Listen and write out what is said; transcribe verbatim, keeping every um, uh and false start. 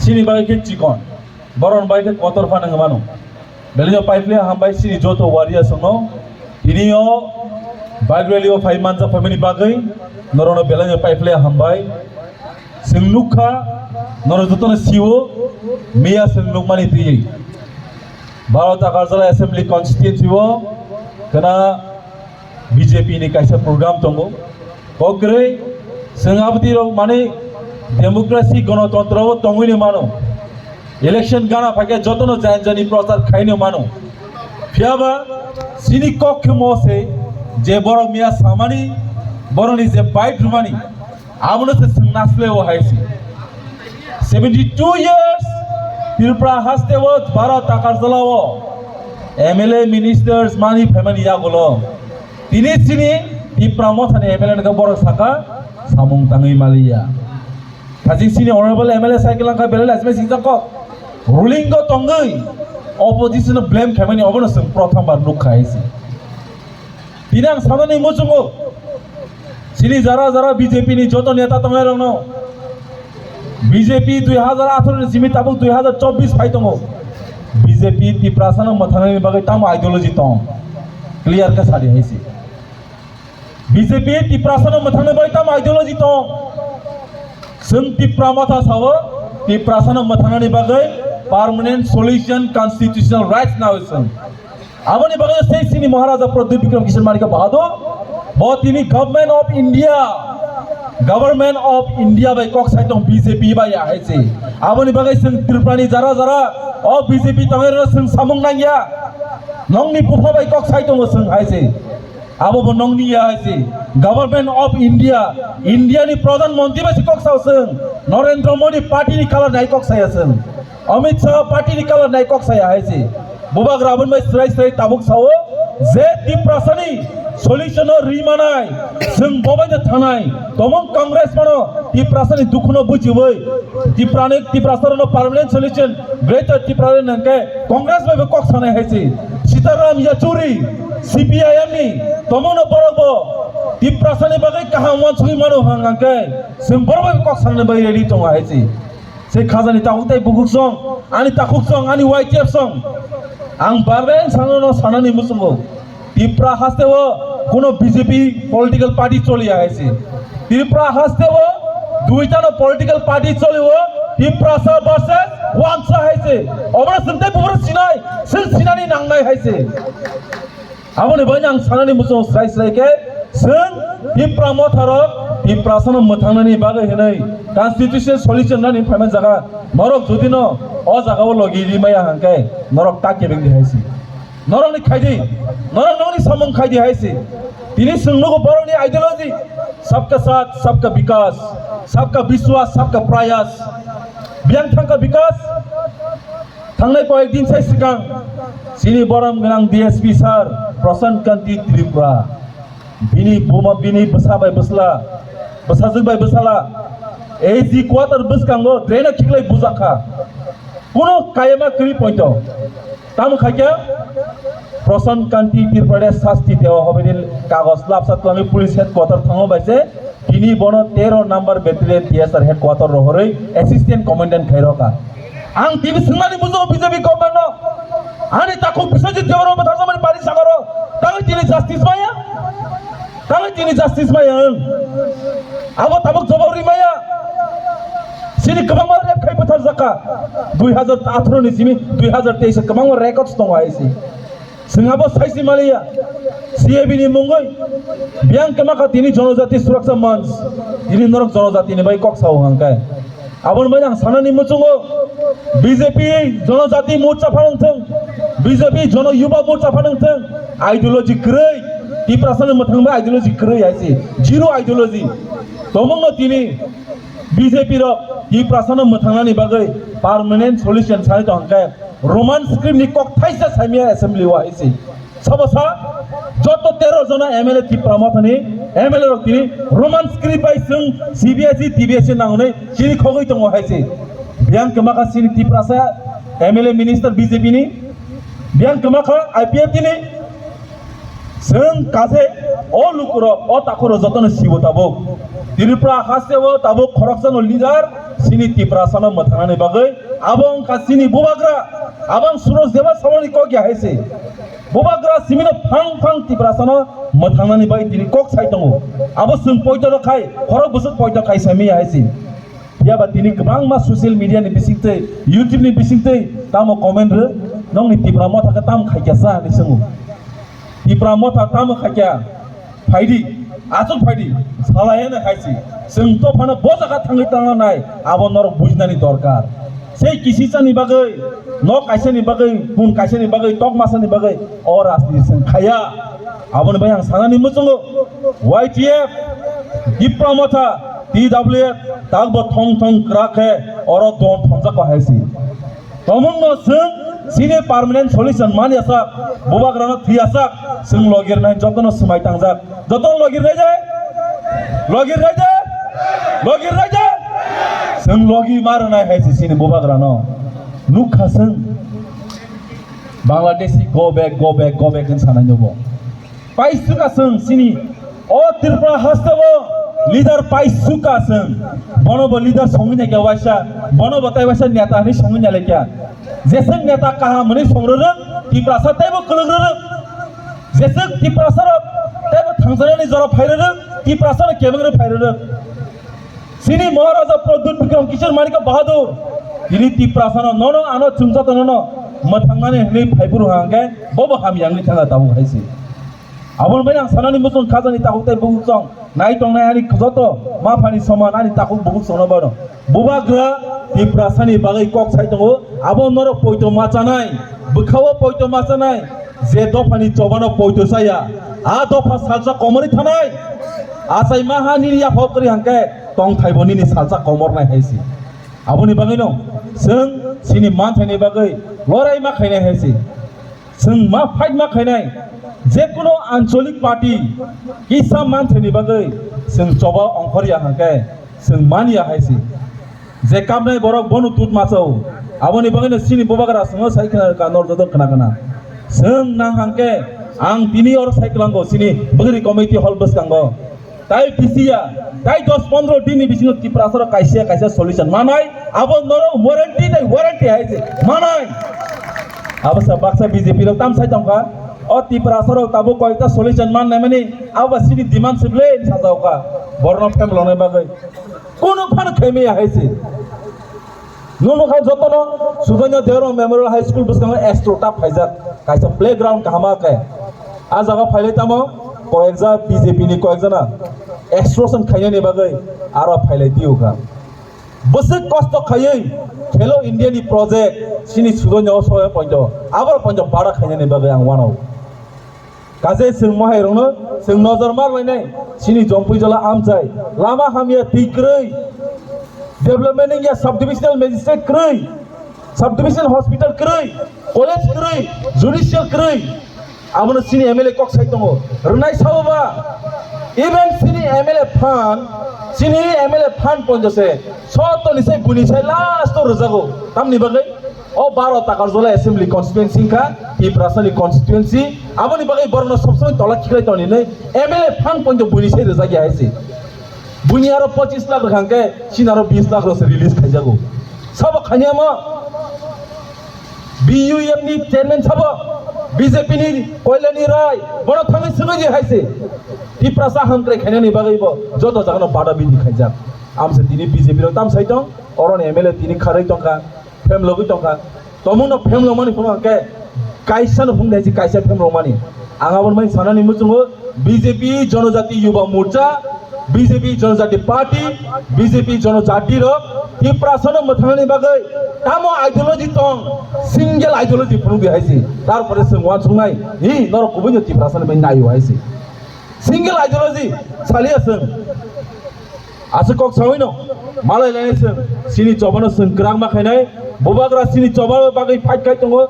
Chini bagwi khe chikon, boron bagwi khe kotor phano wngmano. Belai no paiphle hambai chini joto warriors no. Tini o bike rally o phai manjak phaimani bagwi norokno belai no paiphle hambai. Chwng nukha, norok jotono sio, miya chwng nukmani twiwi. Bharat Agartala Assembly Constituency o khna B J P ni kaisa program tongo. Kok kwrwi, chwng aboni rok mani democracy, gonotontro o tongwi no mano. Election gana phaikhe jotono jan jani prochar khai no mano. Phiyaba chini kok khe mo se je borok miya samani, borokni je bike rwmani, abono se chwng nasleo hai se. Seventy two years Tripura haste o Bharat Agartala o M L A ministers mani phaimani yagulo tini chini Tipra Mothani M L A no borok saka samung tangwi maliya. Thajing chini honorable M L A cycle langkha belai lasima sijak kok. Ruling o tongwi opposition no blame khaimani obono chwng prothom bar nukha hai se. Tini ang sanani muchungo, chini jara jara B J P ni joto neta tongnai rokno, B J P dui hazar atharo ni simi tabuk dui hazar chobbish phai tongo. B J P Tiprasa no mwthangnani bagwi tamo ideology tong? Clear khe sadi hai se. B J P Tiprasa no mwthangna bagwi tamo ideology tong? Chwng Tipra Motha sao, Tiprasa no mwthangnani bagwi permanent solution, constitutional rights nao chwng. Aboni bagwi sei chini Maharaja Pradyut Bikram Kishore Manikya Bahadur, bo tini Government of India, Government of India bai kok sai tong B J P bai ya hai se. Aboni bagwi chwng Tripura ni jara jara o B J P tongwi rwna chwng samung nangya. Nongni bupha bai kok sai tongo chwng hai se. Abo bo nongni ya hai se. Government of India, India ni Pradhan Mantri bai se kok sao chwng. Narendra Modi party ni colour nai kok saya chwng. Amit Shah party ni colour nai kok saya hai se. Bubagra aboni bai srai srai tabuk sao je Tiprasani solution o ri manai, chwng bo bai de thanai. Tomong Congress mano Tiprasani dukhuno bujiwi Tiprani, Tiprasa no permanent solution Greater Tripura ni hwnkhe Congress bai bo kok sanai hai se. Sitaram Yechury C P I M ni tomongno borok bo Tiprasani bagwi kaham wansugwi mano hwnkhe chwng borok bai kok sanani bai ready tongo hai se. Se khajani takhuk tei bukhuk song, ani takhuk song, ani Y T F song. Ang bareng sanano sanani muchungo. Tipra haste o kuno B J P political party choliya hai se. Tipra haste o duita no political party choli o, Tiprasa versus Wansa hai se. Obora sing tei bubura sinai, sing sinani nangnai hai se. Aboni bai ang sanani muchung srai srai khe, chwng Tipra Motha rok Tiprasa no mwthangnani bagwi hinwi constitutional solution nani phaima jaga norok jodi no o jaga o logi ri maya hwnkhe norok ta kebeng di hai se. Norok ni khai di, norok nokni samung khai di hai se. Tini chwng nugo borok ni ideology, sabka saath, sabka vikas, sabka vishwas, sabka prayas. Biyang thangka vikas. Thangnai koyek din sai swkang chini borom gwnang D S P sir Prashant Kanti Tripura, bini buma, bini bwsa bai bwsla, bwsajwk bai bwsala A G quarter bwskango drain o khiklai bujakha. Kuno kayama kwrwi poito. Tamo khaikhe Prashant Kanti Tripura sasti teo hobini kagos lapsa twlangwi police headquarter thango bai se. Tini bono tero number battalion T S R headquarter rohorwi assistant commandant khairokha. Ang tini swngnani muchungo B J P government no, ani takhuk Biswajit Debbarma bwtharjakmani bari sagoro tangwi tini justice maya? Tangwi tini justice maya wng? Abo tabuk jobab ri maya? Chini kwbangma rape khai bwtharjakha. Dui hazar atharo ni simi dui hazar teis o kwbangma records tongo hai se. Chwng abo saisi maliya, C A B ni mungwi biyang kwma kha tini Jonojati Suraksha Manch, tini norok jonojati ni bai kok sao hwnkhe. Aboni bai ang sanani muchungo B J P Jonojati Morcha phanang thung, B J P Jono Yuba Morcha phanang thung, ideology kwrwi, Tiprasani mwthangbai ideology kwrwi hai se, zero ideology. Tomongno tini B J P rok Tiprasano mwthangnani bagwi permanent solution sanai tong hwnkhe Roman script ni kok thaisa saimya assembly o hai se. Sabo sa joto tero jona M L A Tipra Mothani M L A rok tini Roman script bai chwng C B S E, T B S E nangnai chini khogwi tongo hai se. Biyang kwma kha chini Tiprasa M L A minister B J P ni, biyang kwma kha I P F T ni. Chwng kaje o lukurok, o takhurok jotono sibo tabuk. Tripura haste o tabuk khoroksano leader, Chini Tiprasano mwthangnani bagwi abo wngkha chini bubagra, abang Suraj Debbarma saloni kok ya hai se. Bubagra simino phang phang Tiprasano mwthangnani bagwi tini kok sai tongo. Abo chwng poito rok khai, khorok bwswk poito khai sai manya hai se. Phiya ba tini kwbangma social media ni bisingtwi, YouTube ni bisingtwi tamo comment rw, "Nokni Tipra Motha khe tamo khaikya sa?" hinwi swngo. "Tipra Motha tamo khaikya? Phaidi, aswk phaidi," salai hwnwi hai se. Chwng to phano bo jaga thangwi tangna nai, abo norok bujinani dorkar. Sei kisisani bagwi, nok kaisani bagwi, bun kaisani bagwi, tok masani bagwi o rajniti chwng khaiya. Aboni bai ang sanani muchungo, Y T F, Tipra Motha, T W F, takbo thong thong kwrak khe oro don thongjak hai se. Tomungno chwng chini permanent solution man yasak, bubagrano thwi yasak, chwng logirnai jotono swmai tangjak. Jotono logirnai je? Logirnai je? Logirnai je? Chwng logi ma rwnai hai se chini bubagrano. Nukha chwng Bangladeshi go back, go back, go back hwn sanai nobo. Paisukha chwng chini o Tripura hasteo leader paisukha chwng. Bono bo leader songwi naikha waisa, bono bo tai waisa neta hinwi songwi nailaikhya. Jeswk neta kaham hinwi songrwrwk, Tiprasa teibo kwlwkrwrwk. Jeswk Tiprasarok teibo thangjaknani jora phairwrwk, Tiprasano kebeng rw phairwrwk. Chini Maharaja Pradyut Bikram Kishore Manikya Bahadur, tini Tiprasano nono ano chwngsato nono mwthangnani hinwi phaiphuru hwnkhe bobo hamya wngwi thangna tabuk hai se. Aboni bai ang sanani muchung khajani takhuk tei bukhuk chong nai tongnai ani joto maphani soman ani takhuk bukhuk chongno bano. Bubagra Tiprasani bagwi kok sai tongo, abo norok poito ma chanai, bwkhao poito ma chanai, je dophani chobano poito chaya, a dopha salsa komorwi thanai. Achai maha nini yaphao kwrwi hwnkhe tongthaibo nini salsa komornai hai se. Aboni bagwino chwng chini manthaini bagwi lorai ma khainai hai se. Chwng ma fight ma khainai, jekuno ancholik party kisa manthaini bagwi chwng choba ongkhorya hwnkhe chwng manya hai se. Je kamnai borok bono tut machao. Aboni bagwino chini bubagra chwngno sai khna ka nor joto khna khna. Chwng nang hwnkhe ang tini oro sai kwlango chini bwgri committee hall bwskango. Tai bisiya, tai dos pondro din ni bisingo Tiprasarok kaisa kaisa solution manai, abo norok warranty nai warranty hai se manai. Abo sa baksa B J P rok tam sai tongkha, o Tiprasarok tabuk koita solution mannai mani, abo sini demand se ble sajao kha, borno phemlonai bagwi. Kono phano khaimaya hai se. Nukha jotono Sujonya Debbarma Memorial High School bwskango extra ta phaijak, kaisa playground kaham khe. A jaga phailai tamo koyekja B J P ni koyekjana extortion khainani bagwi aro phailai diu kha. Bwswk kosto khaiwi Khelo India ni project chini Sujonya o soya poito, abo poito bara khainani bagwi ang wano. Kaje chwng mohai rokno chwng nojor mar lainai, chini Jompui Jola amchai, lama hamya twi kwrwi, development wngya, subdivisional magistrate kwrwi, subdivisional hospital kwrwi, college kwrwi, judicial kwrwi, abono chini M L A kok sai tongo, rwnai sabo ba, even chini M L A phan, chini M L A phan ponjase, sotoni sai buni sai last o rwjago, tamni bagwi? O baro Takarjala Assembly Constituency wngkha Tiprasani constituency, aboni bagwi borokno sob somoi tola khiklai tongni hinwi M L A phan poito buini sai rwjak ya hai se. Buini aro pochis lakh rwkha hwnkhe chini aro bis lakh rok se release khaijago. Sabo khainai omo B U M ni chairman sabo B J P ni Koilani Rai bono thangwi swngwi di hai se. Tiprasa hamkrai khainani bagwi bo joto jagano bada bidi khaijak. Amse tini B J P rok tam sai tong, oroni M L A tini kharwi tongkha. Phemlogwi tongkha. Tomungno phemlokmani phunukha hwnkhe kaisano phunuknai se kaisa phemlokmani. Ang aboni bai sanani muchungo B J P Jonojati Yuba Morcha, B J P Jonojati Party, B J P Jonojati rok Tiprasano mwthangnani bagwi tamo ideology tong, single ideology phunukdi hai se. Tarpore chwng uansuknai, hi norok kubuino Tiprasani bai naio hai se. Single ideology saliya chwng. Aswk kok sawino malai lainai chwng, chini chobano chwng kwrak ma khainai, bubagra chini choba bagwi fight khai tongo.